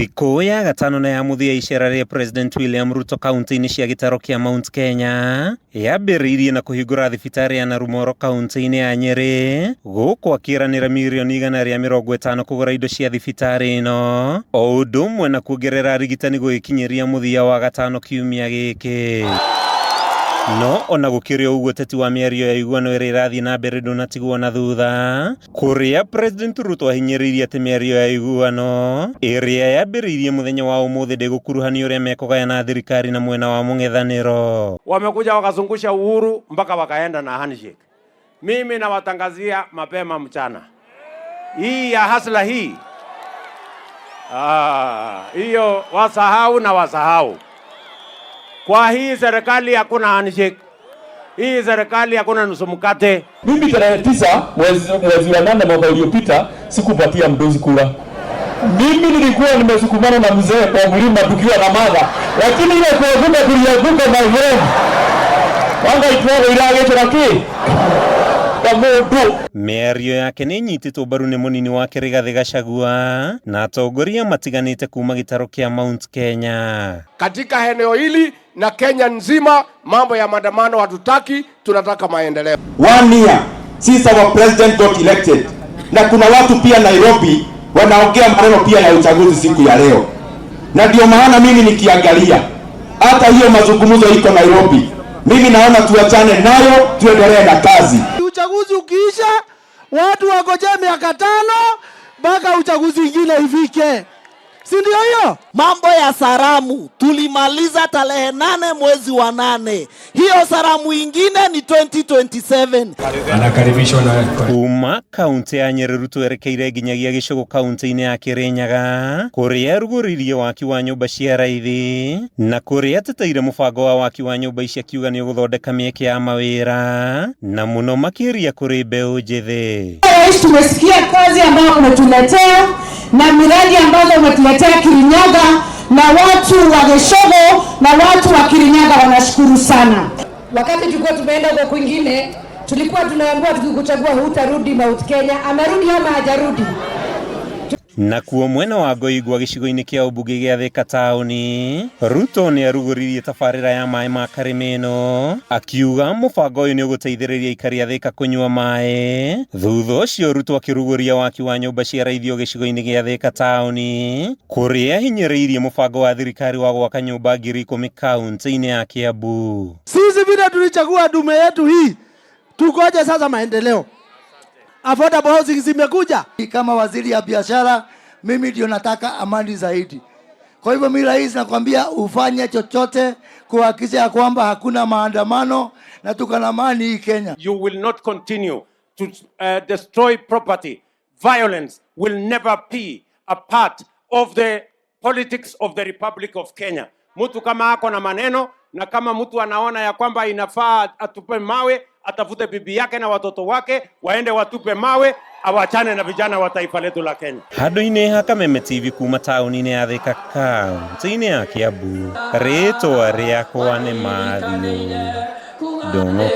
Thikũ ya gatano na ya mũthia icera rĩa President William Ruto kaunti-inĩ cia gĩtaro kĩa Mount Kenya yambĩrĩirie na kũhingũra thibitarĩ ya Narumoro kaunti-inĩ ya Nyĩrĩ, gũkũ akĩranĩra mirioni 150 kũgũra indo cia thibitarĩ ĩno, o ũndũ ũmwe na kuongerera arigitani gũgĩkinyĩria mũthia wa gatano kiumia gĩkĩ. No ona gũkĩrĩ ũguo, ũteti wa mĩario ya iguano ĩrĩa ĩrathiĩ na mbere ndũnatigwo na thutha, kũrĩa President Ruto ahinyĩrĩirie atĩ mĩario ya iguano ĩrĩa yambĩrĩirie mũthenya wa ũmũthĩ ndĩgũkuruhanio ũrĩa mekũgayana thirikari na mwena wa mũng'ethanĩro. Wamekuja wakazungusha Uhuru mpaka wakaenda na handshake. Mimi nawatangazia mapema mchana, hii ya hustler hii, ah, hiyo wasahau na wasahau. Kwa hii serikali hakuna handshake, hii serikali hakuna nusu mkate. Mimi tarehe 9 mwezi wa 8 mwaka uliopita sikupatia mdozi kura. Mimi nilikuwa nimesukumana na mzee kwa mlima tukiwa na madha, lakini ile kuanguka tulianguka, my friend. Wanga itwago iragĩtũra kĩ kamundu. Mĩario yake nĩ ĩnyitĩtwo mbaru nĩ mũnini wake Rigathĩ Gachagua na atongoria matiganĩte kuma gĩtaro kĩa Mount Kenya. Katika eneo hili na Kenya nzima, mambo ya maandamano hatutaki, tunataka maendeleo. One year since our president got elected, na kuna watu pia Nairobi wanaongea maneno pia ya uchaguzi siku ya leo, na ndio maana mimi nikiangalia hata hiyo mazungumzo iko Nairobi, mimi naona tuachane nayo, tuendelee na kazi. Uchaguzi ukiisha, watu wangojee miaka 5 mpaka uchaguzi ingine ifike, si ndio hiyo? Mambo ya saramu tulimaliza tarehe 8 mwezi wa 8. Hiyo saramu ingine ni 2027. Anakaribishwa na Kuma kaunti ya Nyeri Ruto erekeire nginyagia Gĩcũgũ kaunti-inĩ ya Kĩrĩnyaga, kũrĩa arugũririe waki wa nyũmba cia raithi na kũrĩa ateteire mũbango wa waki wa nyũmba ici, akiuga nĩ ũgũthondeka mĩeke ya mawĩra na mũno makĩria kũrĩ mbeũ njĩthĩ. Rais, tumesikia kazi ambayo umetuletea na miradi ambazo umetuletea Kirinyaga, na watu wa Gĩcũgũ na watu wa Kirinyaga wanashukuru sana. Wakati tulikuwa tumeenda huko kwingine, tulikuwa tunaambiwa tukikuchagua hutarudi Mount Kenya. Amerudi ama hajarudi? Nakuo mwena wa Ngoingwa gĩcigo-inĩ kĩa ũmbunge gĩa Thika taũni, Ruto nĩ arugũririe tabarĩra ya maĩ ma Karĩmĩno, akiuga mũbango ũyũ nĩ ũgũteithĩrĩria aikari a Thika kũnyua maĩ. Thutha ũcio Ruto akĩrugũria waki wa nyũmba cia raithio gĩcigo-inĩ gĩa Thika taũni, kũrĩa ahinyĩrĩirie mũbango wa thirikari wa gwaka nyũmba 10,000 kaunti-inĩ ya Kiambu. Sisi vile tulichagua dume yetu hii, tugoje sasa maendeleo. Affordable housing zimekuja. Kama waziri ya biashara, mimi ndio nataka amani zaidi. Kwa hivyo mimi rais nakwambia ufanye chochote kuhakikisha ya kwamba hakuna maandamano na tuko na amani hii Kenya. You will not continue to destroy property. Violence will never be a part of the politics of the Republic of Kenya. Mtu kama ako na maneno na kama mtu anaona ya kwamba inafaa atupe mawe, atafute bibi yake na watoto wake waende watupe mawe, awachane na vijana wa taifa letu la Kenya. Handũ-inĩ ha Kameme TV kuma taũni-inĩ ya Thika kaunti-inĩ ya Kiambu, rĩtwa rĩakwa nĩ Mathiũ Ndũng'ũ.